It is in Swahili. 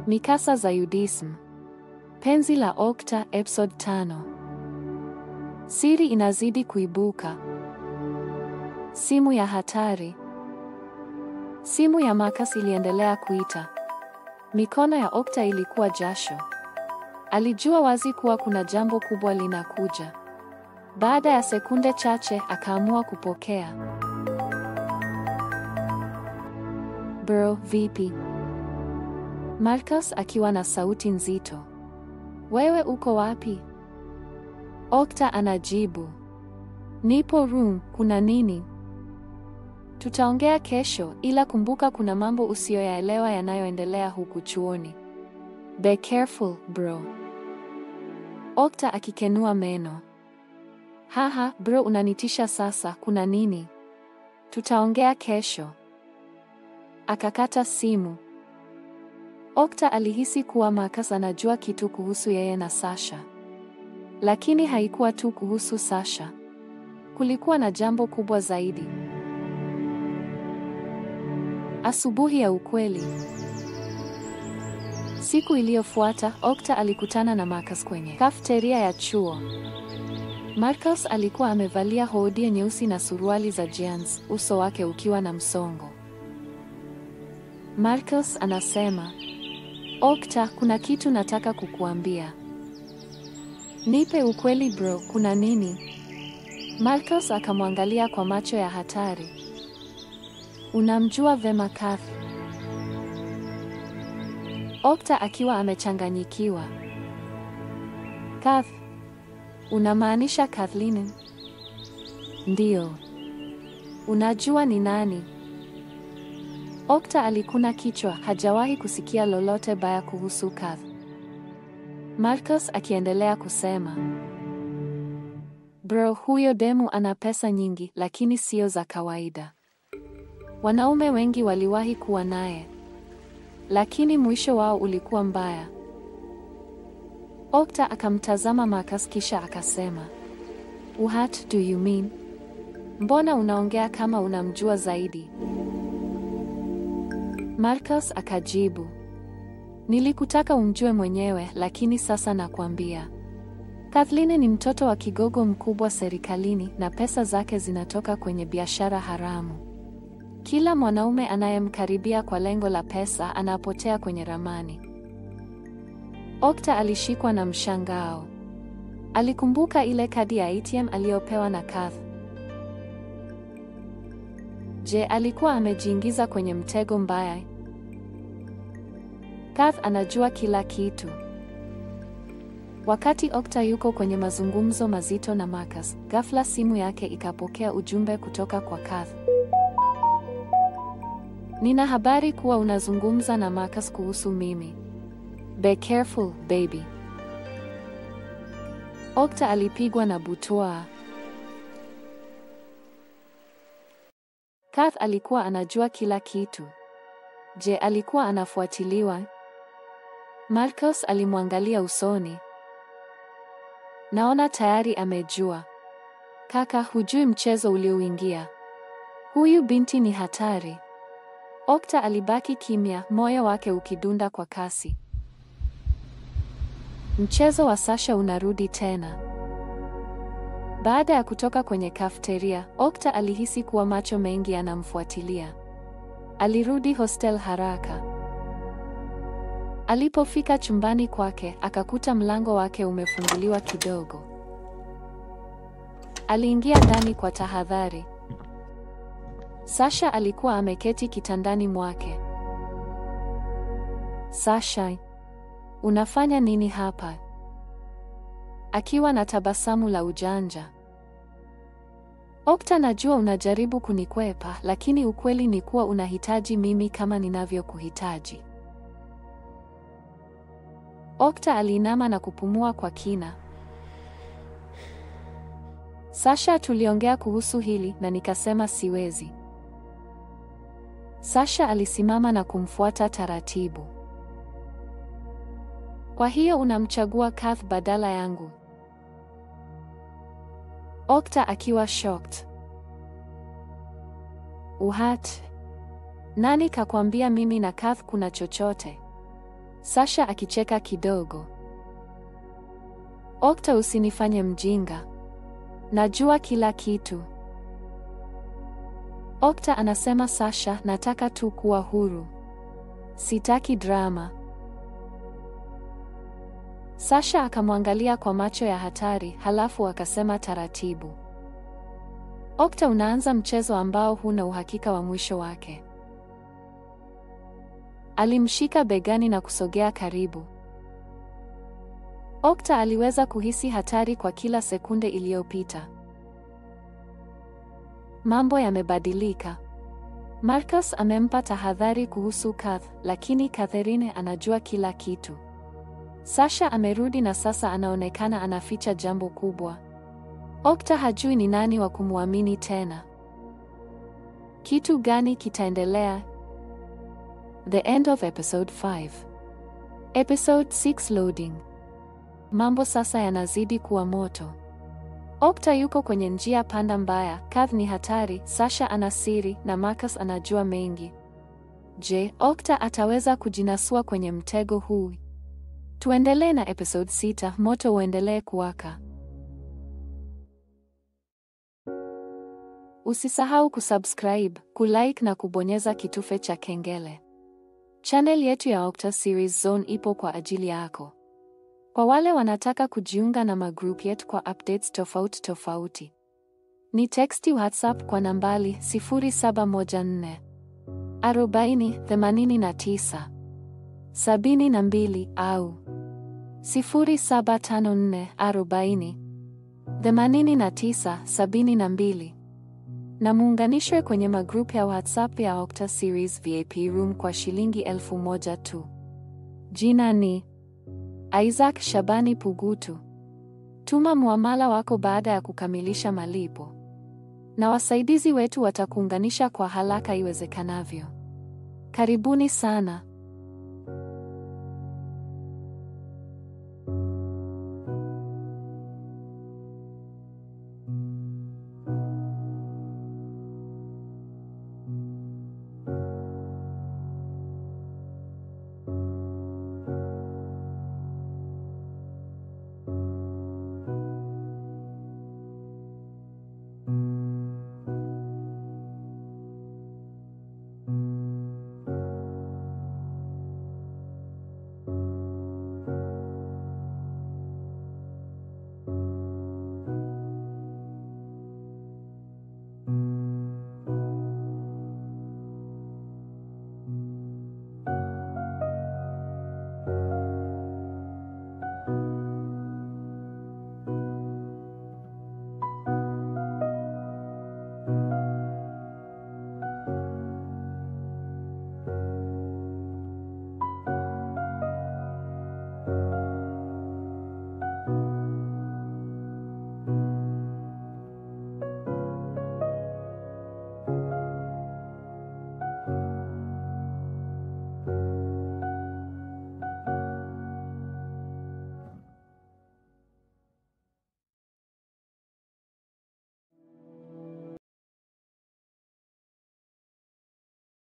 Mikasa za UDSM. Penzi la Okta, episode 5. Siri inazidi kuibuka. Simu ya hatari. Simu ya Marcus iliendelea kuita. Mikono ya Okta ilikuwa jasho. Alijua wazi kuwa kuna jambo kubwa linakuja. Baada ya sekunde chache akaamua kupokea. Bro, vipi? Marcus akiwa na sauti nzito. Wewe uko wapi? Okta anajibu. Nipo room, kuna nini? Tutaongea kesho, ila kumbuka kuna mambo usiyoyaelewa yanayoendelea huku chuoni. Be careful, bro. Okta akikenua meno. Haha, bro unanitisha sasa, kuna nini? Tutaongea kesho. Akakata simu. Okta alihisi kuwa Marcus anajua kitu kuhusu yeye na Sasha. Lakini haikuwa tu kuhusu Sasha. Kulikuwa na jambo kubwa zaidi. Asubuhi ya ukweli. Siku iliyofuata, Okta alikutana na Marcus kwenye kafeteria ya chuo. Marcus alikuwa amevalia hoodie nyeusi na suruali za jeans, uso wake ukiwa na msongo. Marcus anasema, Okta, kuna kitu nataka kukuambia. Nipe ukweli bro, kuna nini? Marcus akamwangalia kwa macho ya hatari. Unamjua vema Kath? Okta akiwa amechanganyikiwa. Kath? Unamaanisha Kathleen? Ndiyo. Unajua ni nani? Okta alikuna kichwa, hajawahi kusikia lolote baya kuhusu Kath. Marcus akiendelea kusema. Bro, huyo demu ana pesa nyingi, lakini sio za kawaida. Wanaume wengi waliwahi kuwa naye, lakini mwisho wao ulikuwa mbaya. Okta akamtazama Marcus kisha akasema, What do you mean? Mbona unaongea kama unamjua zaidi? Marcus akajibu, Nilikutaka umjue mwenyewe, lakini sasa nakwambia. Kathleen ni mtoto wa kigogo mkubwa serikalini na pesa zake zinatoka kwenye biashara haramu. Kila mwanaume anayemkaribia kwa lengo la pesa anapotea kwenye ramani. Okta alishikwa na mshangao. Alikumbuka ile kadi ya ATM aliyopewa na Kath. Je, alikuwa amejiingiza kwenye mtego mbaya? Kath anajua kila kitu. Wakati Okta yuko kwenye mazungumzo mazito na Marcus, ghafla simu yake ikapokea ujumbe kutoka kwa Kath. Nina habari kuwa unazungumza na Marcus kuhusu mimi. Be careful, baby. Okta alipigwa na butwaa. Kath alikuwa anajua kila kitu. Je, alikuwa anafuatiliwa? Marcus alimwangalia usoni. Naona tayari amejua. Kaka, hujui mchezo ulioingia. Huyu binti ni hatari. Okta alibaki kimya, moyo wake ukidunda kwa kasi. Mchezo wa Sasha unarudi tena. Baada ya kutoka kwenye kafeteria, Okta alihisi kuwa macho mengi yanamfuatilia. Alirudi hostel haraka. Alipofika chumbani kwake, akakuta mlango wake umefunguliwa kidogo. Aliingia ndani kwa tahadhari. Sasha alikuwa ameketi kitandani mwake. Sasha, unafanya nini hapa? Akiwa na tabasamu la ujanja. Okta, najua unajaribu kunikwepa, lakini ukweli ni kuwa unahitaji mimi kama ninavyokuhitaji. Okta aliinama na kupumua kwa kina. Sasha, tuliongea kuhusu hili na nikasema siwezi. Sasha alisimama na kumfuata taratibu. Kwa hiyo unamchagua Kath badala yangu? Okta akiwa shocked. What? Nani kakwambia mimi na Kath kuna chochote? Sasha akicheka kidogo. Okta, usinifanye mjinga. Najua kila kitu. Okta anasema, Sasha, nataka tu kuwa huru. Sitaki drama. Sasha akamwangalia kwa macho ya hatari, halafu akasema taratibu. Okta, unaanza mchezo ambao huna uhakika wa mwisho wake. Alimshika begani na kusogea karibu. Okta aliweza kuhisi hatari kwa kila sekunde iliyopita. Mambo yamebadilika. Marcus amempa tahadhari kuhusu Kath, lakini Catherine anajua kila kitu. Sasha amerudi na sasa anaonekana anaficha jambo kubwa. Okta hajui ni nani wa kumwamini tena. Kitu gani kitaendelea? The end of episode 5. Episode 6 loading. Mambo sasa yanazidi kuwa moto. Okta yuko kwenye njia panda mbaya, Kath ni hatari, Sasha ana siri na Marcus anajua mengi. Je, Okta ataweza kujinasua kwenye mtego huu? Tuendelee na episode 6, moto uendelee kuwaka. Usisahau kusubscribe, kulike na kubonyeza kitufe cha kengele. Channel yetu ya Okta Series Zone ipo kwa ajili yako. Kwa wale wanataka kujiunga na magroup yetu kwa updates tofauti tofauti, ni teksti WhatsApp kwa nambari 0714 40 89 72 au 0754 40 89 72 na muunganishwe kwenye magroup ya WhatsApp ya Okta Series VIP Room kwa shilingi 1000 tu. Jina ni Isaac Shabani Pugutu. Tuma muamala wako baada ya kukamilisha malipo, na wasaidizi wetu watakuunganisha kwa haraka iwezekanavyo. Karibuni sana.